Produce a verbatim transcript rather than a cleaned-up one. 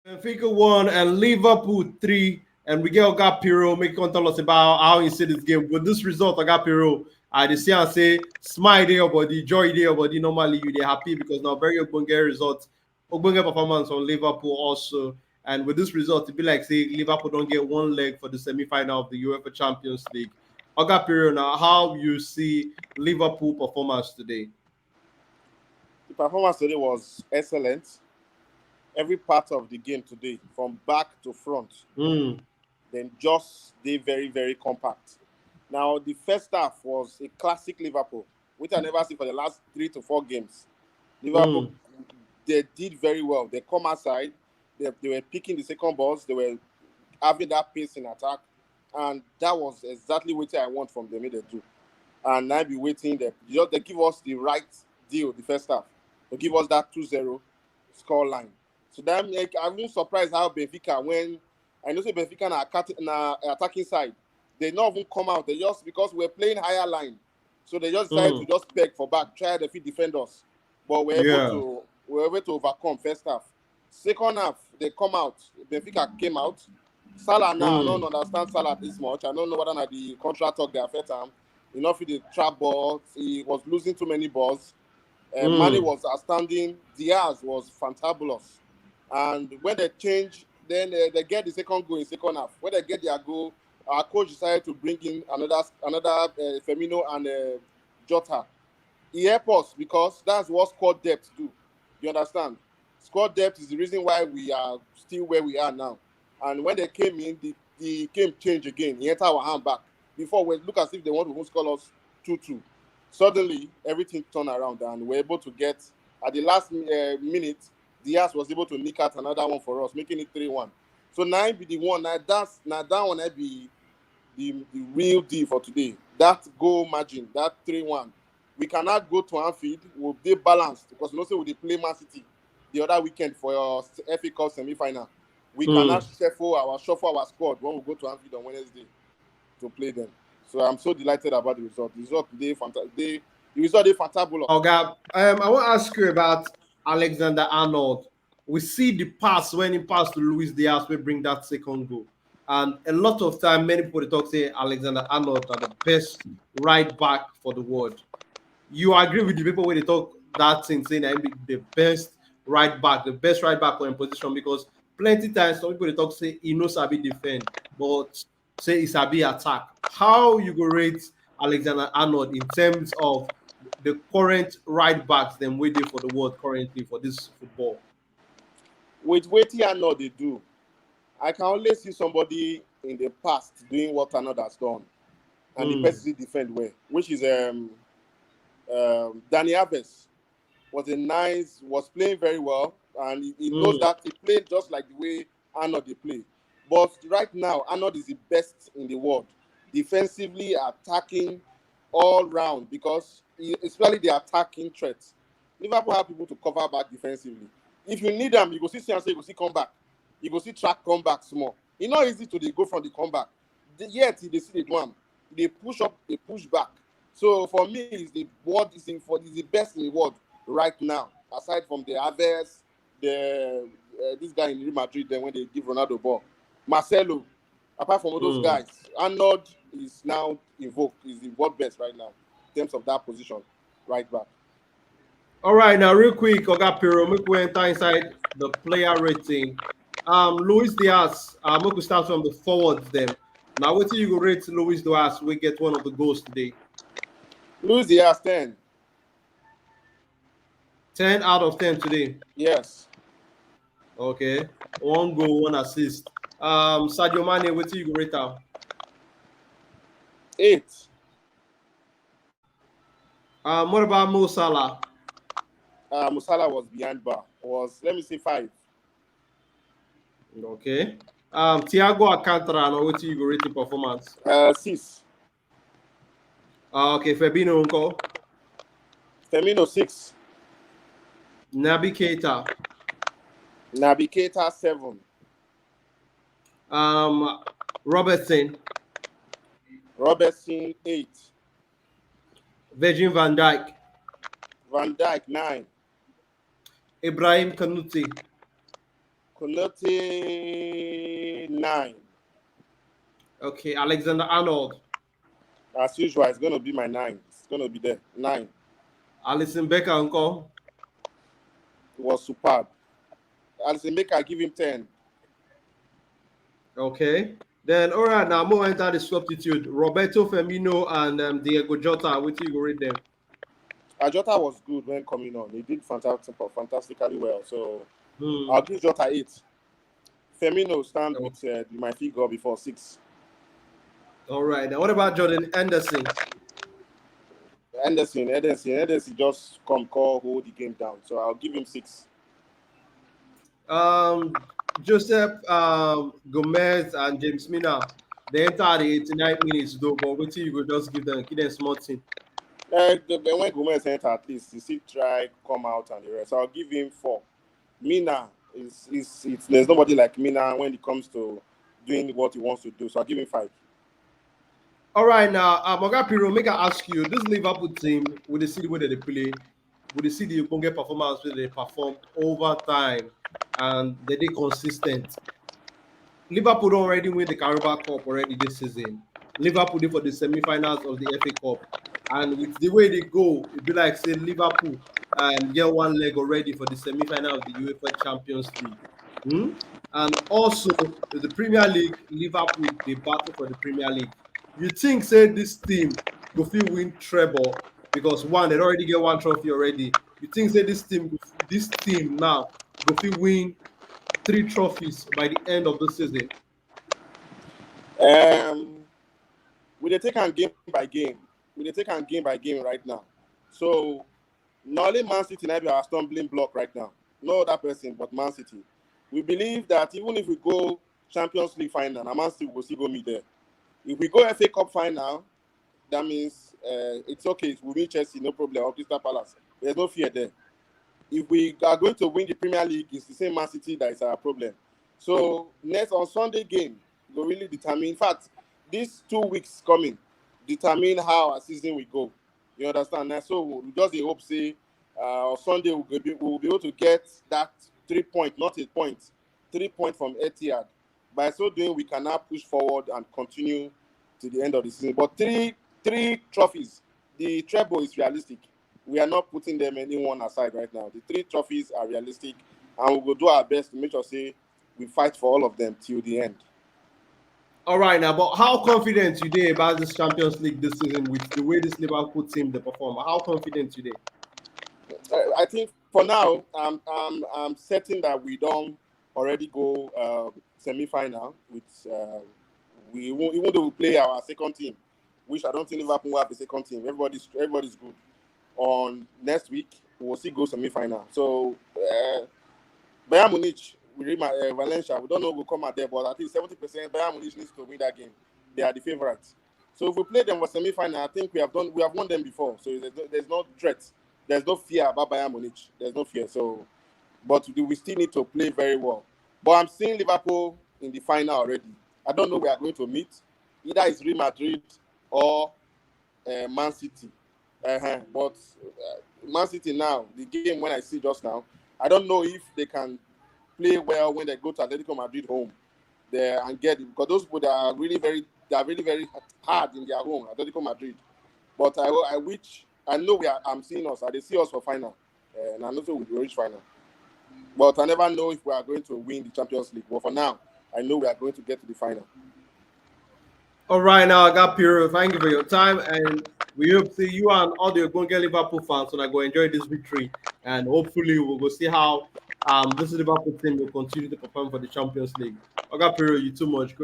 Benfica one and Liverpool three. And we get Oga Pirro make come tell us about how he see this game. With this result, Oga Pirro, I dey see and say smile dey your body, joy dey your body. Normally, you dey happy because now very ogbonge result, ogbonge performance on Liverpool also. And with this result, it be like say Liverpool don't get one leg for the semi-final of the UEFA Champions League. Oga Pirro, now how you see Liverpool performance today? The performance today was excellent. Every part of the game today, from back to front, Mm. then just dey very, very compact. Now, the first half was a classic Liverpool, which I never see for the last three to four games. Liverpool, they did very well. They come outside, they, they were picking the second balls, they were having that pace in attack, and that was exactly what I want from them, make they do. And I be waiting there. They just, they give us the right deal the first half. They give us that two zero score line. So that, like, I'm even surprised how Benfica, when I know say Benfica na, attack, na attacking side, they not even come out. They just, because we're playing higher line, so they just decided Mm. to just peg for back, try to fit defend us, but we're able Yeah. to we're able to overcome first half. Second half, they come out. Benfica came out. Salah now, I Mm. don't understand Salah this much. I don't know whether na the contract talk they affect him. He not fit the trap ball. He was losing too many balls. Uh, Mm. Mane was outstanding. Diaz was fantabulous. And when they change, then uh, they get the second goal in second half. When they get their goal, our coach decided to bring in another another uh, Firmino and uh, Jota. He helped us because that's what squad depth do. You understand? Squad depth is the reason why we are still where we are now. And when they came in, the, the game changed again. He entered our hand back. Before, we look as if they want to score us two two. Suddenly, everything turned around and we're able to get, at the last uh, minute, Diaz was able to nick out another one for us, making it three one. So now be the one. Now that's now that one I be the, the real deal for today. That goal margin, that three one. We cannot go to Anfield. We'll be balanced because you know say we dey play Man City the other weekend for your F A Cup semi-final. We Hmm. cannot shuffle our shuffle our squad when we go to Anfield on Wednesday to play them. So I'm so delighted about the result. The result today, fanta- they, the result is fantabulous. Okay, um, I want to ask you about Alexander Arnold. We see the pass when he passed to Luis Diaz, we bring that second goal. And a lot of time, many people dey talk say Alexander Arnold are the best right back for the world. You agree with the people when they talk that thing, saying that he be the best right back, the best right back for him position, because plenty times some people dey talk say he no sabi defend, but say he sabi attack. How you go rate Alexander Arnold in terms of the current right backs them waiting for the world currently for this football? With wetin Arnold dey do, I can only see somebody in the past doing what Arnold has done, and Hmm. the person defend well, which is um, um, Dani Alves. Was a nice, was playing very well, and he, he knows Hmm. that he played just like the way Arnold dey play. But right now, Arnold is the best in the world, defensively, attacking, all round, because he, especially the attacking threats. Liverpool have people to cover back defensively. If you need them, you go see, see, and say you go see come back. You go see track come back small. It's not easy to dey go from the comeback. The, yet he dey see the one. They push up, they push back. So for me, he's the world is in for he's the best in the world right now. Aside from the Alves, the uh, this guy in Real Madrid, then when they give Ronaldo ball, Marcelo. Apart from all those Hmm. guys, Arnold is now in vogue. He's the world best right now in terms of that position, right back. All right, now real quick, Oga Pirro, make we enter inside the player rating. Um, Luis Diaz, uh, make we start from the forwards then. Now, what do you go rate Luis Diaz? We get one of the goals today. Luis Diaz ten. Ten out of ten today. Yes. Okay. One goal, one assist. Um, Sadio Mane, what do you go rate him? Eight. Um, what about Mo Salah? Uh, Mo Salah was behind bar. Was, let me say, five. Okay. Um, Thiago Alcantara, now what do you go rate the performance? Uh, six. Uh, okay, Fabinho, uncle. Firmino six. Naby Keita. Naby Keita seven. Um, Robertson. Robertson eight. Virgil van Dijk. Van Dijk nine. Ibrahim Konate. Konate, nine. Okay, Alexander Arnold. As usual, it's going to be my nine. It's going to be there. Nine. Alisson Becker, uncle. It was superb. Alisson Becker, give him ten. Okay. Then, all right, now more enter the substitute. Roberto Firmino and um, Diego Jota. What do you go read them? Uh, Jota was good when coming on. He did fantastic, fantastically well. So hmm. I'll give Jota eight. Firmino stand oh. with uh, my figure before six. All right. Now, what about Jordan Anderson? Anderson, Anderson, Anderson just come call hold the game down. So I'll give him six. Um, Joseph um, Gomez and James Mina, they enter the eighty-nine minutes though, but wait till you go just give them, give them small thing. Uh, when Gomez enter, at least he still try come out and the rest. So I'll give him four. Mina is is it's, there's nobody like Mina when it comes to doing what he wants to do. So I'll give him five. All right, now, um, Oga Piro, make I ask you, this Liverpool team, with the city where they play, with the city ogbonge performance where they perform over time, and they dey consistent. Liverpool don already win the Carabao Cup already this season. Liverpool dey for the semi-finals of the F A Cup, and with the way they go, it be like say Liverpool um, get one leg already for the semi-final of the UEFA Champions League. Hmm? And also the Premier League, Liverpool dey battle for the Premier League. You think say this team go fit win treble because one, they already get one trophy already. You think say this team, this team now go fit win three trophies by the end of the season? Um, we dey take am game by game. We dey take am game by game right now. So na only Man City na be our stumbling block right now. No other person but Man City. We believe that even if we go Champions League final, na Man City go still go meet there. If we go F A Cup final, that means uh, it's okay. We meet Chelsea, no problem, or Crystal Palace. There's no fear there. If we are going to win the Premier League, it's the same Man City that is our problem. So next on Sunday game, go really determine. In fact, these two weeks coming determine how our season will go. You understand? And so we just dey hope say uh, on Sunday we'll be, we'll be able to get that three point, not a point, three point from Etihad. By so doing, we can now push forward and continue to the end of the season. But three three trophies, the treble is realistic. We are not putting them anyone aside right now. The three trophies are realistic, and we will do our best to make sure say we fight for all of them till the end. All right, now, but how confident you dey about this Champions League this season with the way this Liverpool team dey perform? How confident you dey? I think for now, I'm, I'm, I'm certain that we don't already go uh, semi-final with uh, we even though we play our second team, which I don't think Liverpool have a second team. Everybody's everybody's good. On next week, we'll see go semi-final. So uh, Bayern Munich, we read my uh, Valencia. We don't know who come out there, but I think seventy percent Bayern Munich needs to win that game. They are the favorites. So if we play them for semi-final, I think we have done we have won them before. So there's no, there's no threat. There's no fear about Bayern Munich. There's no fear. So, but we still need to play very well. But I'm seeing Liverpool in the final already. I don't know we are going to meet. Either it's Real Madrid or uh, Man City. Uh-huh. But uh, Man City now, the game when I see just now, I don't know if they can play well when they go to Atletico Madrid home there and get it, because those people that are really very they are really very hard in their home, Atletico Madrid. But I I wish I know we are I'm seeing us. I they see us for final, uh, and I know we will reach final. But I never know if we are going to win the Champions League. But for now, I know we are going to get to the final. All right, now I got Piro. Thank you for your time, and we hope see you and all the Ogbonge Liverpool fans when I go enjoy this victory, and hopefully we'll go see how um this Liverpool team will continue to perform for the Champions League. I got Piro, you too much. Good.